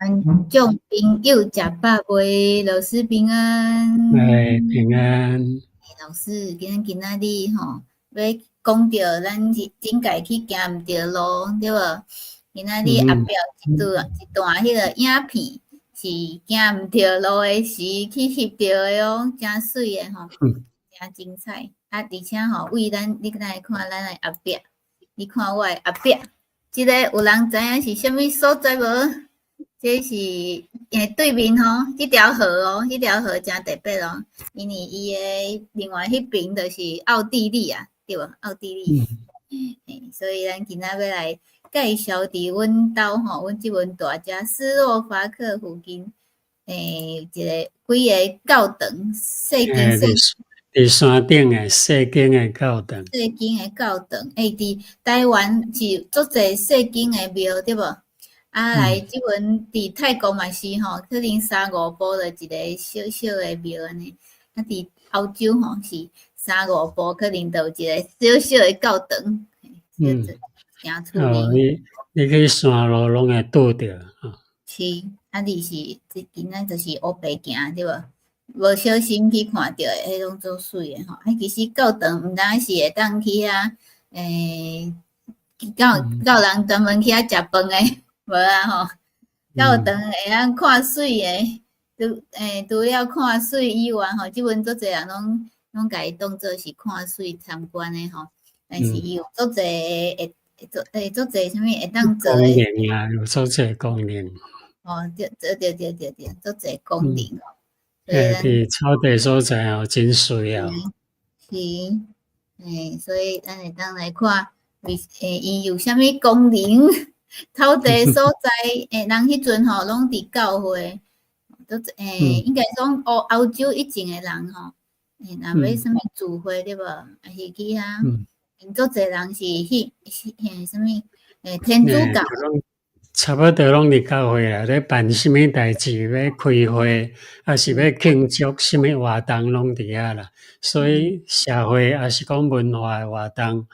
觀眾朋友食飽未？老師平安。哎，平安。老師，今今仔日吼，欲講著咱頂屆去行毋著路，對無？今仔日後壁一段一段彼个影片是行毋著路的時去翕著的哦，誠媠的吼，誠精彩。啊，而且吼，為咱你來看咱的後壁，你看我的後壁，這个有人知影是啥物所在無？這是對面吼，這條河哦，這條河誠特別哦，因為伊的另外彼爿就是奧地利啊，對無？奧地利。所以咱今仔欲來介紹佇阮兜吼，阮這門蹛遮斯洛伐克附近，一個幾个教堂，細間細。佇山頂的細間的教堂。細間的教堂，佇台灣是足濟細間的廟，對無？啊，來這陣佇泰國嘛是吼，可能三五步就一個小小的廟按呢。啊，佇歐洲吼是三五步可能就有一個小小的教堂。誠趣味。哦，你去山路攏會拄著。是，啊，你是這今仔就是烏白行對無？無小心去看著的，彼攏足媠的吼。啊，其實教堂毋單是會當去遐，敢有敢有人專門去遐食飯的？無啊吼。教堂會當看媠的，除了看媠以外吼，這陣足濟人攏攏共伊當做是看媠參觀的吼。但是伊有足濟會做足濟啥物會當做的。功能啊，有足濟功能。哦，對對對對對對，足濟功能哦。佇草地所在哦，真媠哦。是，所以咱會當來看，為伊有啥物功能？土地所在，人彼陣吼攏佇教會，都應該講歐歐洲以前的人吼，若欲啥物聚會對無？抑是去遐，𪜶足濟人是去去啥物天主教。差不多攏佇教會啦，咧辦啥物代誌，欲開會，抑是欲慶祝啥物活動，攏佇遐啦。所以社會抑是講文化的活動，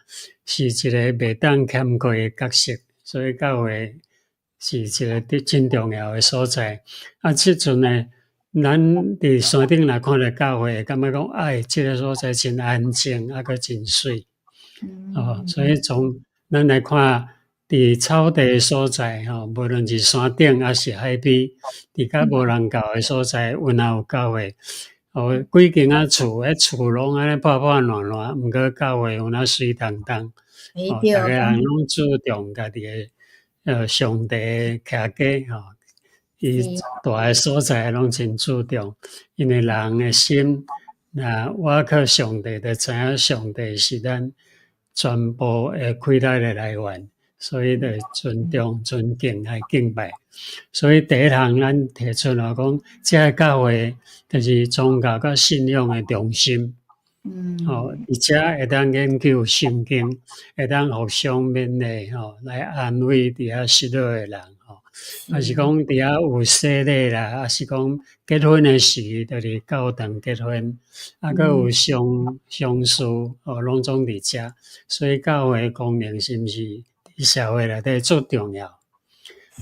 是一个袂當欠缺的角色。所以教會是一个真重要的所在。啊，這陣呢，咱佇山頂若看著教會，會感覺講，哎，這个所在真安靜，啊，閣真媠。哦，所以從咱來看，佇草地所在吼，無論是山頂抑是海邊，佇較無人到的所在，有若有教會，哦，幾間仔厝，彼厝攏按呢破破爛爛，毋過教會有若媠當當，哦，逐个人攏注重家己的上帝的徛家吼，伊蹛的所在攏真注重，因為人的心若倚靠上帝，就知影上帝是咱全部的氣力的來源。所以就尊重、尊敬來敬拜。所以第一項咱提出來講，這个教會就是宗教佮信仰的中心。哦，而且會當研究聖經，會當互相勉勵吼，來安慰佇遐失落的人吼。抑是講佇遐有洗禮啦，抑是講結婚的時，就佇教堂結婚，啊，閣有喪喪事哦，攏總佇遮。所以教會功能是毋是佇社會內底足重要？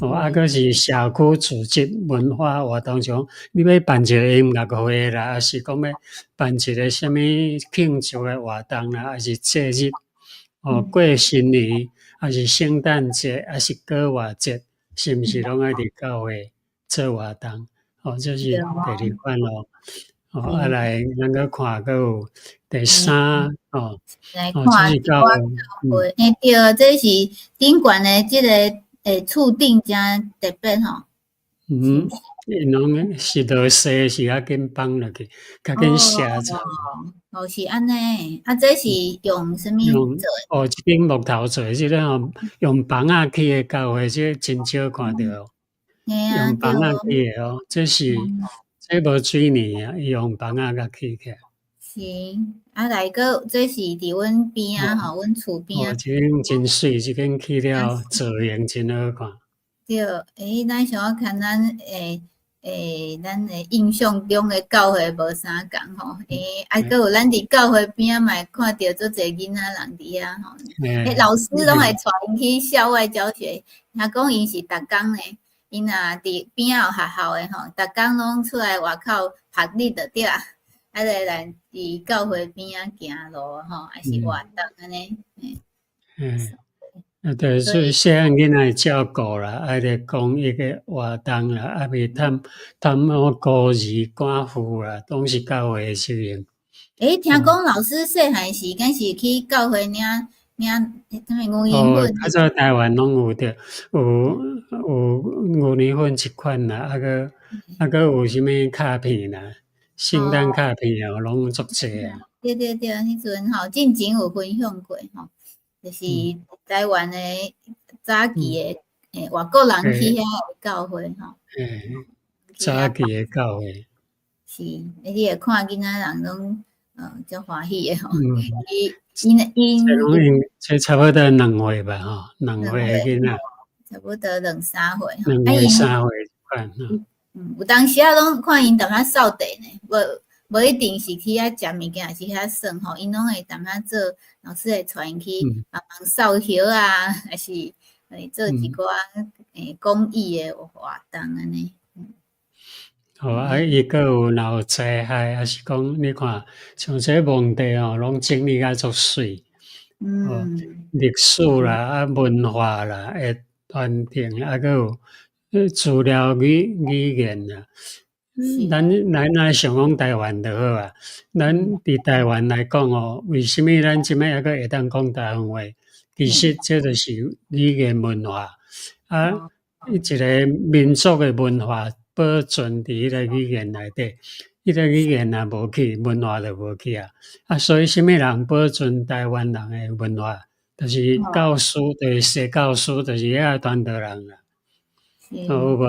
哦，啊，閣是社區組織文化活動上，你欲辦一个音樂會啦，抑是講欲辦一个啥物慶祝的活動啦，抑是節日，哦，過新年，抑是聖誕節，抑是粿活節，是毋是攏愛佇教會做活動？哦，這是第二款咯。哦，啊來，咱閣看閣有第三哦，哦，來看這是教會，對，這是頂懸的這个厝頂誠特別吼。嗯，𪜶攏是落雪時較緊放落去，較緊寫著。哦，是按呢，啊，這是用啥物用做的？哦，一間木頭做的，這个吼用枋仔起的教會，這個真少看著。用枋仔起的哦，這是這無水泥啊，伊用枋仔共起起來。是，啊來閣這是佇阮邊仔吼，阮厝邊哦，這間真媠，這間起了造型真好看。對，咱想看咱咱的印象中的教會無相仝吼，啊，閣有咱佇教會邊仔嘛會看著足濟囡仔人佇遐吼，老師攏會帶𪜶去校外教學，聽講𪜶是逐工呢， 𪜶若佇邊仔有學校的吼，逐工攏出來外口曝日就對啊，啊就來佇教會邊仔行路吼，抑是活動按呢。嗯，啊對，所以細漢囡仔會照顧啦，愛咧公益的活動啦，啊未探探望孤兒寡婦啦，攏是教會的責任。欸，聽講老師細漢時，敢是去教會領領啥物牛奶粉？較早台灣攏有著，有牛奶粉一款啦，啊閣有啥物卡片啦，聖誕卡片哦，攏足濟啊。對對對，彼陣吼，進前有分享過吼，就是台灣的早期的外國人去遐的教會吼。欸，早期的教會。是，你會看囡仔人攏足歡喜的吼。伊𪜶𪜶這差不多2歲吧吼，2歲的囡仔。差不多兩三歲吼。 2歲3歲款吼。嗯，有當時仔攏看𪜶踮遐掃地呢，無一定是去遐食物件，抑是遐耍吼，𪜶攏會踮遐做，老師會帶𪜶去幫忙掃葉啊，抑是做一寡公益的活動按呢。哦，啊，伊閣有若有災害，抑是講你看，像這墓地吼，攏整理甲足媠。歷史啦，啊文化啦，會傳承，啊閣有資料語言啦。咱若想講台灣就好啊。咱佇台灣來講哦，為啥物咱這擺猶閣會當講台灣話？其實這就是語言文化。啊，一個民族的文化保存佇彼個語言內底，彼個語言若無去，文化就無去啊。啊，所以啥物人保存台灣人的文化？就是教師，就是西教師，就是遐傳道人啦。有無？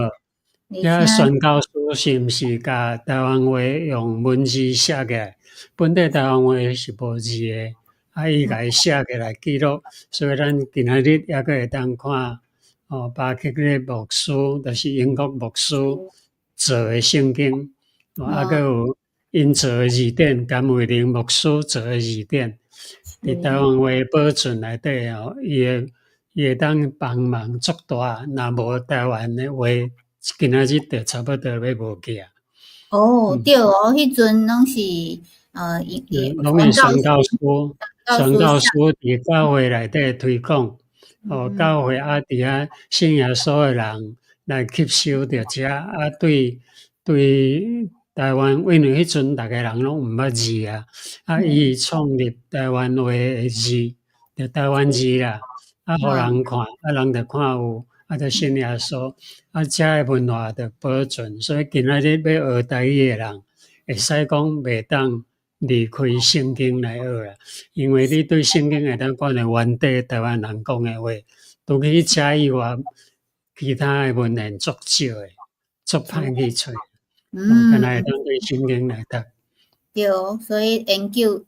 遐宣教師是毋是共台灣話用文字寫起來？本底台灣話是無字的，啊，伊共伊寫起來記錄，所以咱今仔日猶閣會當看哦，巴克禮牧師，就是英國牧師做的聖經，啊，閣有𪜶做的字典，甘慧玲牧師做的字典，佇台灣話保存內底哦，伊會當幫忙足大，若無台灣的話，今仔日就差不多欲無去啊。哦，對哦，彼陣攏是攏是宣教師，宣教師佇教會內底推廣，哦，教會啊，佇遐信耶穌的人來吸收著遮，啊，對台灣，因為彼陣逐个人攏毋捌字啊，啊，伊創立台灣話的字，就台灣字啦，啊，予人看，啊，人就看有，啊，就信耶穌，啊，遮的文化就保存，所以今仔日欲學台語的人，會使講袂當離開聖經來學啦，因為你對聖經會當看著原底台灣人講的話，除去遮以外，其他的文獻足少的，足歹去揣。嗯，敢若會當對聖經來讀。對，所以研究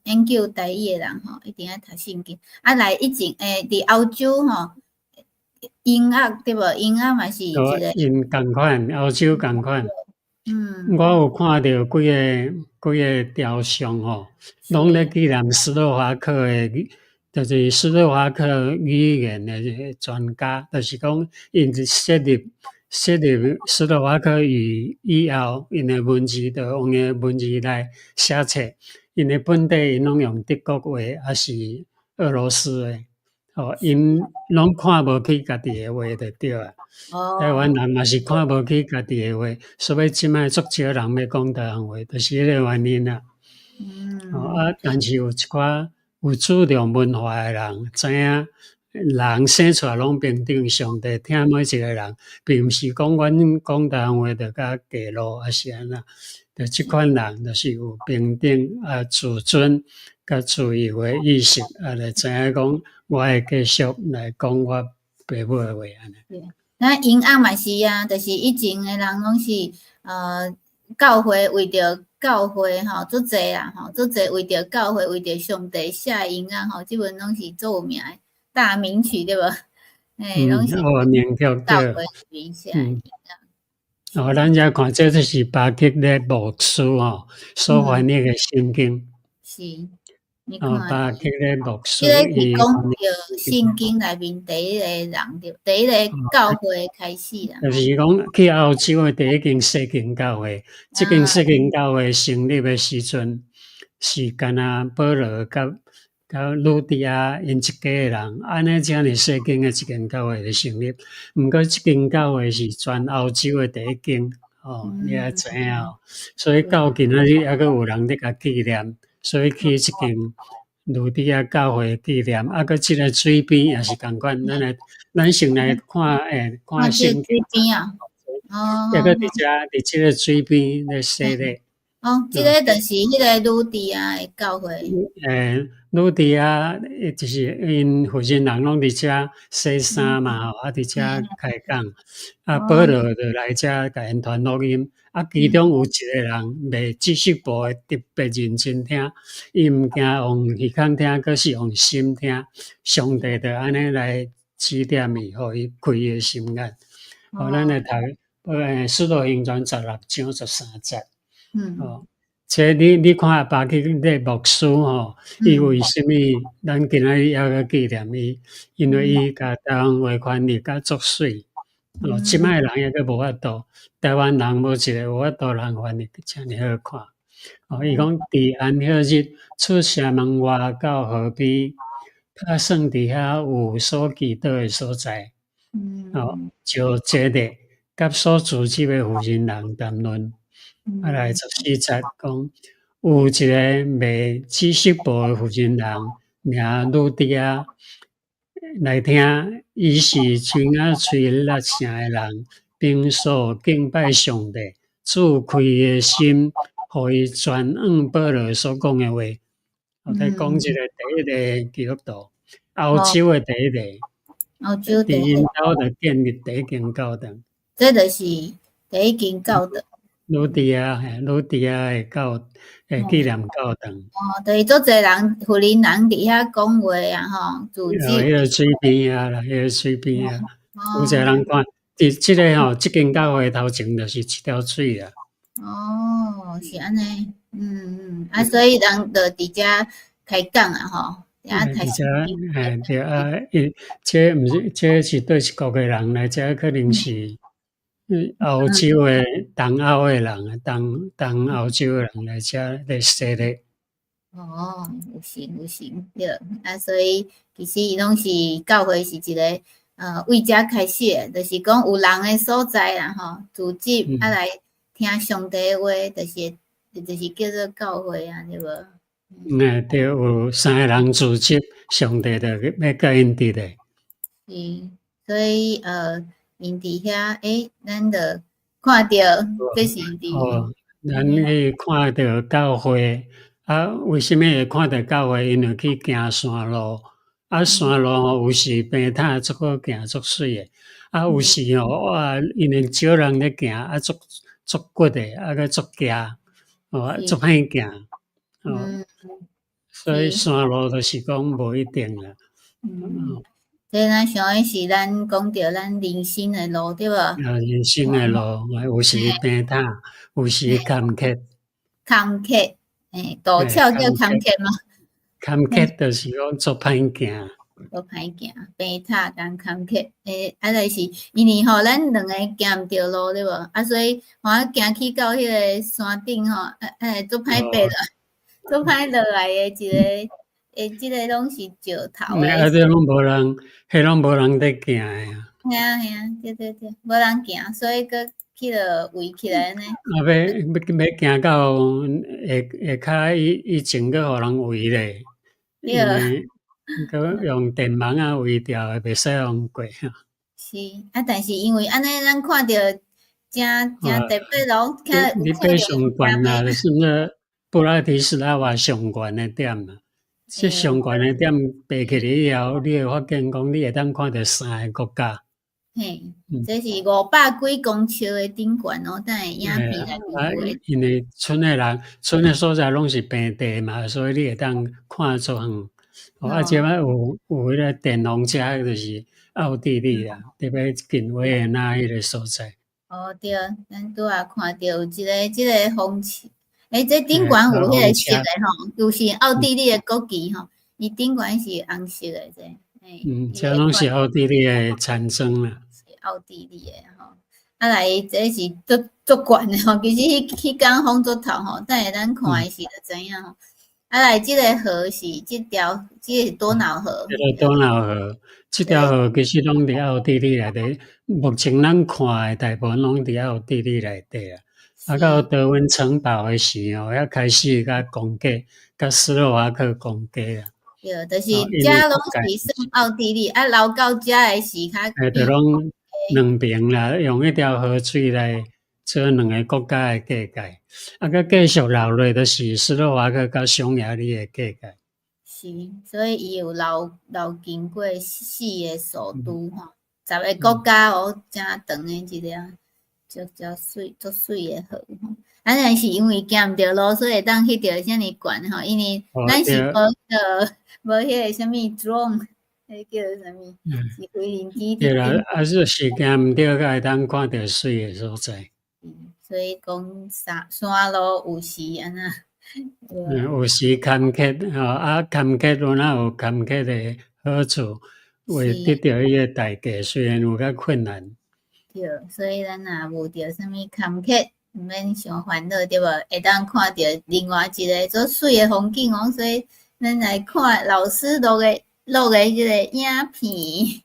台語的人吼，一定愛讀聖經。啊，來以前佇歐洲吼，音樂對無？音樂嘛是一個。𪜶仝款，歐洲仝款。我有看著幾個雕像吼，攏咧紀念斯洛伐克的，就是斯洛伐克語言的專家，就是講𪜶設立斯洛伐克語以後，𪜶的文字就用𪜶的文字來寫冊。𪜶的本底𪜶攏用德國話，抑是俄羅斯的，哦，𪜶攏看無起家己的話就對啊。台灣人嘛是看無起家己的話，所以這擺足少人欲講台灣話，就是彼個原因啦。哦啊，但是有一寡有注重文化的人，知影人生出來攏平等，上帝疼每一個人，並毋是講阮講台灣話就較低落，抑是按怎？就這款人就是有平等啊、自尊佮自由的意識，啊，就知影講我會繼續來講我爸母的話按呢。那音樂嘛是啊，就是以前的人攏是教會為著教會吼，足濟啦吼，足濟為著教會為著上帝寫音樂吼，這本攏是足有名的大名曲對無？嘿，攏是哦，名曲教會裡寫的音樂。哦，咱遮看這就是巴克禮牧師吼所翻譯的聖經。是。哦，你看，巴克咧牧師，這个是伊講著聖經內面第一個人著，第一個教會開始啦。就是講去歐洲的第一間世間教會，這間世間教會成立的時陣，是干焦保羅佮呂底亞𪜶一家的人，按呢遮爾細間的一間教會就成立。毋過這間教會是全歐洲的第一間，哦，你愛知影哦。所以到今仔日猶閣有人咧共紀念，所以去這間呂底亞教會紀念。啊，閣這个水邊也是仝款，咱來咱先來看看聖經。水邊啊，哦，猶閣佇遮佇這个水邊咧洗禮。哦，這个就是彼个呂底亞的教會。呂底亞就是𪜶婦人人攏佇遮洗衫嘛吼，啊，佇遮開講。啊，保羅就來遮共𪜶傳福音。啊，其中有一个人賣知識簿的，特別認真聽，伊毋驚用耳孔聽，閣是用心聽。上帝就按呢來指點伊，予伊開伊的心眼。哦，咱來讀使徒行傳16章13節。哦，這你看巴克咧牧師吼，伊為啥物咱今仔日猶閣紀念伊？因為伊共台灣話翻譯甲足媠。哦，這擺人猶閣無法度，台灣人無一个有法度人翻譯遮爾好看。哦，伊講佇安息日出城門外到河邊，拍算佇遐有所祈禱的所在。哦，就坐咧，佮所聚集的婦人人談論。啊，來14節講，有一个賣紫色布的婦人人，名呂底亞，來聽，伊是推雅推喇城的人，平素敬拜上帝，主開伊的心，予伊專往保羅所講的話。我佇講這个第一个基督徒，歐洲的第一个，歐洲第一，佇𪜶兜就建立第一間教堂。這就是第一間教堂。呂底亞，嘿，呂底亞的教，紀念教堂。哦，就是足濟人，婦人人佇遐講話啊，吼，組織。哦，彼个水邊啊啦，彼个水邊啊，有濟人看，佇這个吼，這間教會頭前就是一條水啊。哦，是按呢，啊，所以人就佇遮開講啊，吼，佇遮，嘿，對啊，伊這毋是，這是佗一國的人來遮，可能是。歐洲的東歐的人，東歐洲的人來遮來洗禮。哦，有神有神，對，啊，所以其實伊攏是教會是一個為遮開始的，就是講有人的所在啦，吼，組織啊來聽上帝的話，就是叫做教會啊，對無？嗯，對，有三个人組織，上帝就欲佮𪜶佇咧。是，所以𪜶佇遐，咱就看著這是佇。哦，咱去看著教會，啊，為啥物會看著教會？因為去行山路，啊，山路吼有時平坦足好行，足媠的，啊，有時吼哇，因為少人咧行，啊，足足骨的，啊，閣足崎，哦，足歹行，哦，所以山路就是講無一定啦。嗯，這咱想的是咱講著咱人生的路，對無？啊，人生的路，有時平坦，有時坎坷。坎坷，陡峭叫坎坷嗎？坎坷就是講足歹行。足歹行，平坦佮坎坷，啊，就是因為吼，咱兩个行毋著路，對無？啊，所以我行去到彼个山頂吼，啊，足歹爬落，足歹落來的一个。這个攏是石頭的。啊，這攏無人，彼攏無人佇行的啊。嘿啊嘿啊，對對對，無人行，所以閣去予圍起來按呢。啊，欲行到下下跤以前閣予人圍咧，因為閣用電網仔圍牢，袂使予過。是，啊，但是因為按呢，咱看著誠誠特別囉，你爬上懸啊，就是說布拉提斯拉瓦上懸的點啊。這上懸的點爬起來以後，你會發現講你會當看著三个國家。嘿，這是500幾公尺的頂懸哦，等下影片內啊，因為賰的人，賰的所在攏是平地嘛，所以你會當看足遠。哦，啊，這擺有彼个電風車，就是奧地利啊，特別近維也納彼个所在。哦，對，咱拄仔看著有一个這个風車。欸，這頂懸有彼個色的吼，就是奧地利的國旗吼，伊頂懸是紅色的這。嗯，這攏是奧地利的產生啦。是奧地利的吼，啊來，這是足足懸的吼，其實彼彼工風足透吼，等下咱看的時就知影吼。啊來，這个河是這條，這个是多瑙河。這个多瑙河，這條河其實攏佇奧地利內底，目前咱看的大部分攏佇奧地利內底啊。啊，到德溫城堡的時候，才開始共攻擊，佮斯洛伐克攻擊啊。對，就是遮攏是算奧地利，啊，流到遮的時較。欸，就攏兩邊啦，用彼條河水來做兩个國家的界界。啊，閣繼續流落，就是斯洛伐克佮匈牙利的界界。是，所以伊有流流經過四个首都吼，10个國家哦，誠長的一个足足媠足媠的河吼。啊，若是因為行毋著路，所以會當翕著遮爾懸吼，因為咱是無彼个無彼个啥物 drone，彼叫做啥物？是飛行機。對啦，啊，就是行毋著，才會當看著媠的所在。嗯，所以講山山路有時按怎？嗯，有時坎坷吼，啊，坎坷有哪有坎坷的好處，為得著伊的代價，雖然有較困難。對，所以咱若無著啥物坎坷，毋免傷煩惱，對無？會當看著另外一个足媠的風景哦。所以咱來看老師錄的這个影片。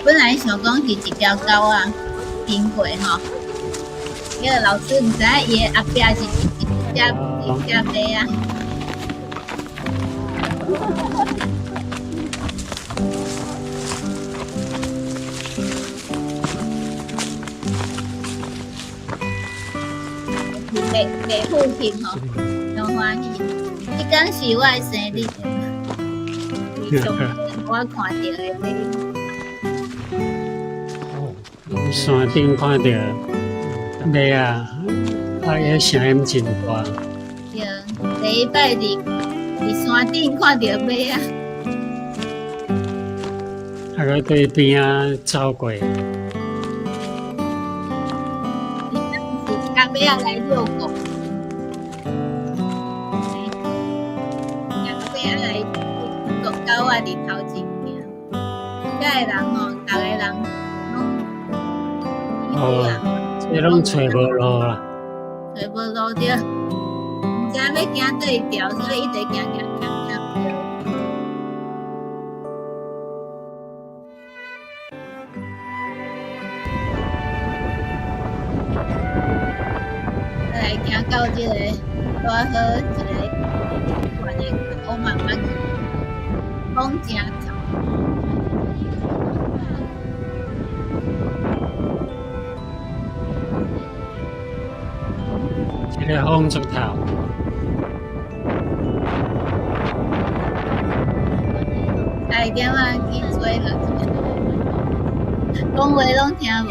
本來想講是一條溝仔經過吼，彼个老師毋知影伊的後壁是一隻一隻馬仔。袂袂付錢吼，真歡喜。彼工是我的生日，是上我看著的。山頂看著馬仔，啊，彼聲音真大。對，第一擺佇山頂看著馬仔。啊，閣對邊仔走過。是共馬仔來遛狗。共馬仔來狗狗仔佇頭前行，遮的人吼，逐个人。哦，這攏揣無路啦。揣無路對，毋知欲行佗一條，所以一直行行行行毋著。來行到這个拄仔好一个懸的烏慢慢風真透。這个風足透。差一點仔去吹落去，講話攏聽無。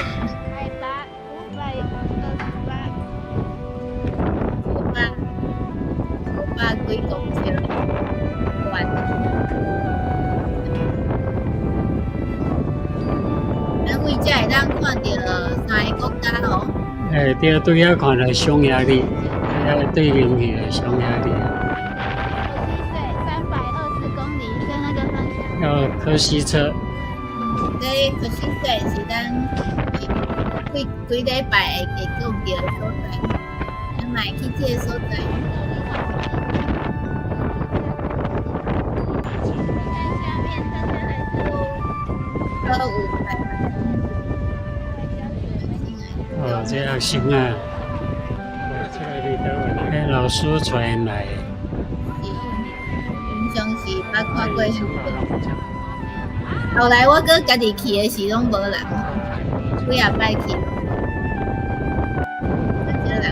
海拔528，500幾公尺懸。咱為遮會當看著三个國家哦。欸，對，對遐看著匈牙利，遐對面去的匈牙利。可溪水320公里，在那個方向。哦，可溪車。嗯，這可溪水是咱幾幾禮拜會講著的所在，咱嘛會去這个所在。你看下面，大家還是都有在。哦，這學生啊，這个佇佗位？彼老師帶𪜶來的。是，平常時捌看過許多。後來我閣家己去的時，攏無人，幾仔擺去，較少人。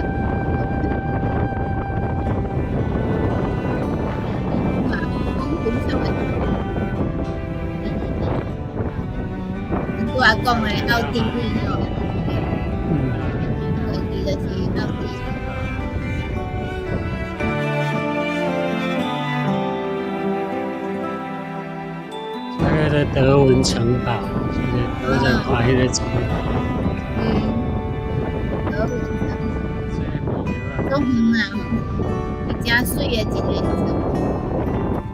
拄仔講的奧地利吼。過去就是奧地利。個德文城堡，是毋是？我在看彼个城堡。嗯，德文城堡，足遠啊，是誠媠的一個城。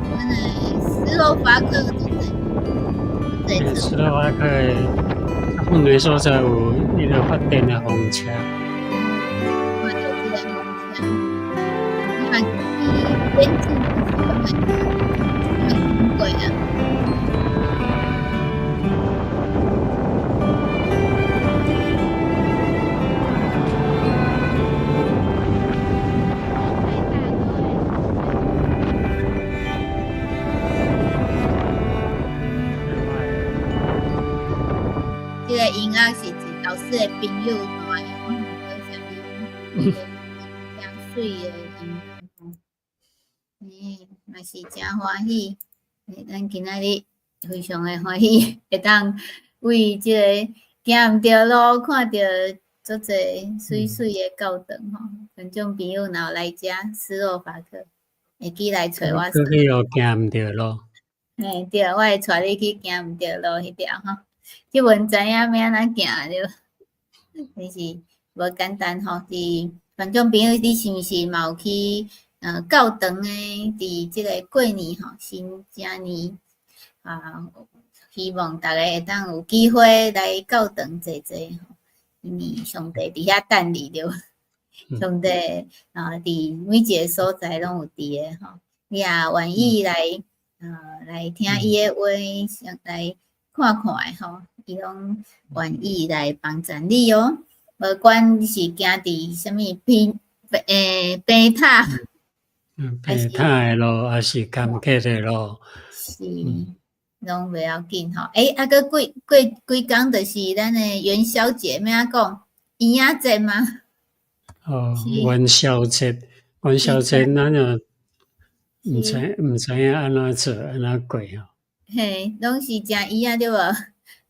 咱的斯洛伐克足濟，足濟。斯洛伐克的較遠的所在有彼个發電的風車。看著這個風車，你嘛去邊境的時陣，經過啊。這個音樂是一老師的朋友彈的，我毋知啥物，誠媠的音樂吼，嘛是誠歡喜。咱今仔日非常的歡喜，會當為這個行毋著路，看著足濟媠媠的教堂吼。觀眾朋友若有來遮斯洛伐克，會記來揣我。閣去予行毋著路。嘿，對，我會帶你去行毋著路彼條吼。這陣知影欲按怎行著，真是無簡單吼。佇觀眾朋友，你是毋是嘛有去教堂的？佇這個過年吼，新正年啊，希望逐个會當有機會來教堂坐坐吼，因為上帝佇遐等你著，上帝啊，佇每一個所在攏有佇个吼。你若願意來來聽伊的話，來看看的吼，伊攏願意來幫助你哦。無管你是行佇啥物邊平塔，平塔的路，抑是坎坷的路，是，攏袂要緊吼。欸，啊，閣過過幾工就是咱的元宵節，欲按怎講？圓仔節嗎？哦，元宵節，元宵節，咱就毋知影按怎做，按怎過吼。嘿，攏是食圓仔對無？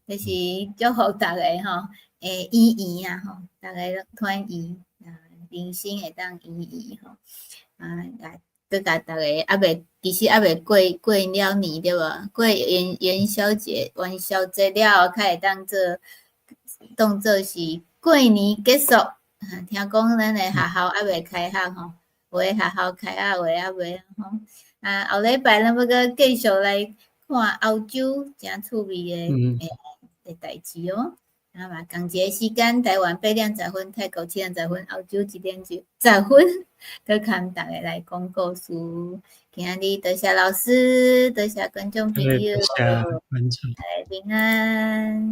就是祝福逐个吼，會圓圓啊吼，逐个攏團圓啊，人生會當圓圓吼。啊，來，閣共逐个猶未，其實猶未過過了年對無？過元宵節，元宵節了後，較會當做當做是過年結束。啊，聽講咱的學校猶未開學吼，有的學校開啊，有的猶未吼。啊，後禮拜咱欲閣繼續來看歐洲誠趣味的代誌哦。啊嘛，仝一个時間，台灣8點10分，泰國7點10分，歐洲1點10分，閣共逐个來講故事。今仔日多謝老師，多謝觀眾朋友，多謝觀眾，平安。